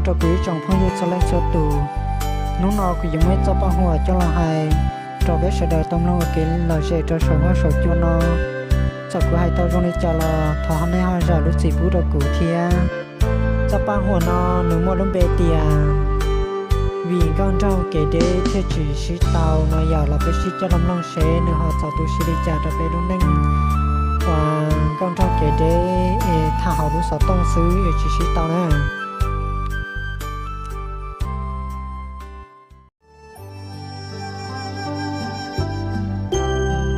rau kuv ib tsoom phooj ywg txhua leej txhua tus. Hnub no kuv yuav muaj ib txoj paj huam coj los hais rau peb sawv daws tau mloog ua kev lom zem rau saum huab saum cua no. Txawm kuv hais tau zoo li cas los thov nej ho zam lub txim pub rau kuv thiab. Txoj paj huam no nws muaj lub npe tias Vim nkauj nraug kev deb thiaj tsis sib tau no yom. Los peb sib coj los mloog seb nws ho txaus tu siab li cas rau peb lub neej uas nkauj nraug kev deb es tham hauv lub xov tooj xwb es tsis sib tau na.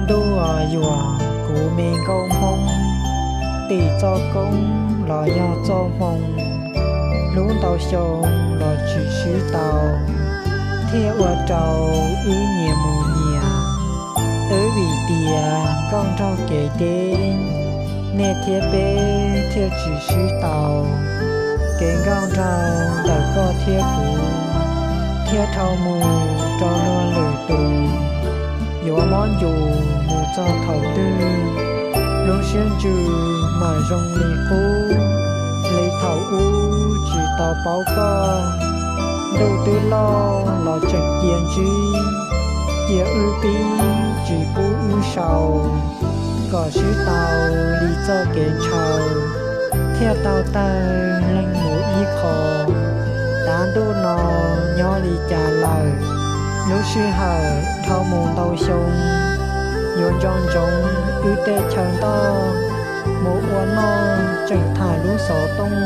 Ntuj uas yuam kuv me nkauj Hmoob, tim txoj koob los yog txoj hmoo, hlub ntau xyoo los tsis sib tau, thiaj ua rau wb nyias mus nyias. Twb vim tias nkauj nraug kev deb, nej thiab peb thiaj tsis sib tau. Kev nkauj nraug ntawm koj thiab kuv, thiaj dhau mus rau luag lwm tus. Yuav mob ncuv mus txog thaum twg, lub siab ntsws mam zoo li qub. Li thaum ub tsis tau paub koj, ntuj twb loj los tseem cia ntsib. Cia wb pib tsis pub wb sau, kom sib tau li txoj kev ntshaw, thiaj tau tawg leeg mus ib qho. Tav ntuj no nyob li cas lawm, lub sij hawm dhau mus ntau xyoo. Yuav nco ntsoov wb tej chaw ntoj, mus ua noj tseem tham lub xov tooj.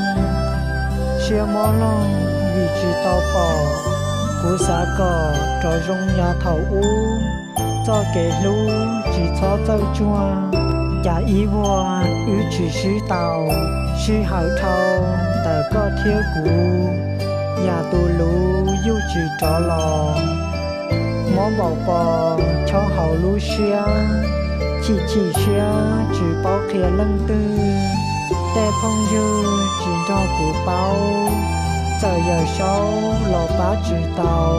Siab mob loj vim tsis tau pom, kuv xav kom rov zoo yav thaum ub. Txoj kev hlub tsis txhob txawj tsuag, cas ib vuag wb tsis sib tau. Sij hawm dhau ntawm koj thiab kuv, yam tus luv yuj tsis rov los. Mob npaum pos chob hauv lub siab, chim chim siab tsis paub qhia leej twg. Tej phooj ywg tsis nrog kuv paub, txawm yawm saub los pab tsis tau.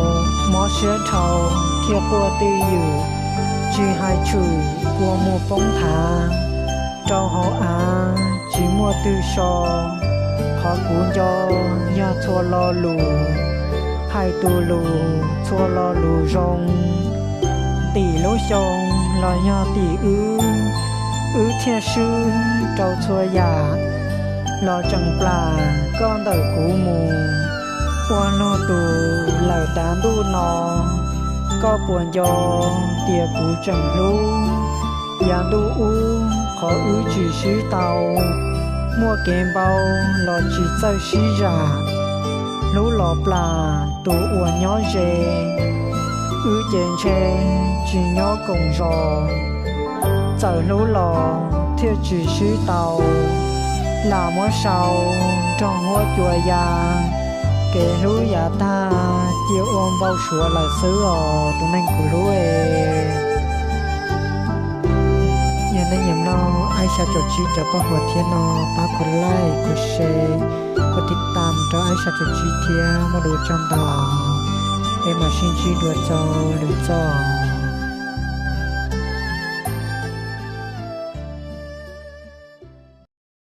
Mob siab dhau thiaj quaj twj ywm, tsis hais tshwm kua muag poob nthav. Rau hauv av tsis muaj twg so, qhov kuv nco yog txhua lo lus, hais tus lus txhua lo lus zoo. Tim lub xyoo los yog tim wb, wb thiaj swb rau txhua yam. Los tseem plam koj ntawm kuv mus, ua luag tus lawm tav ntuj no. Koj puas nco tias kuv tseem hlub? Yav ntuj ub qhov wb tsis sib tau, muaj kev npau los tsis txawj sib zam. Hlub los plam tus uas nyob ze, wb ces ntshe tsis nyob koom zos. Txawm hlub los thiaj tsis sib tau, lam muab sau nrog huab cua ya. Kev hlub yav tag cia ua npau suav lawm xwb os tus neeg kuv hlub. Yog nej nyiam mloog Aib Xya Caum Tsib cov paj huam thiab no, pab kuv like, kuv share, kuv tiv tam rau Aib Xya Caum Tsib thiab muaj lus tsaug ntau. Es mam sib ntsib dua rau lwm txoj.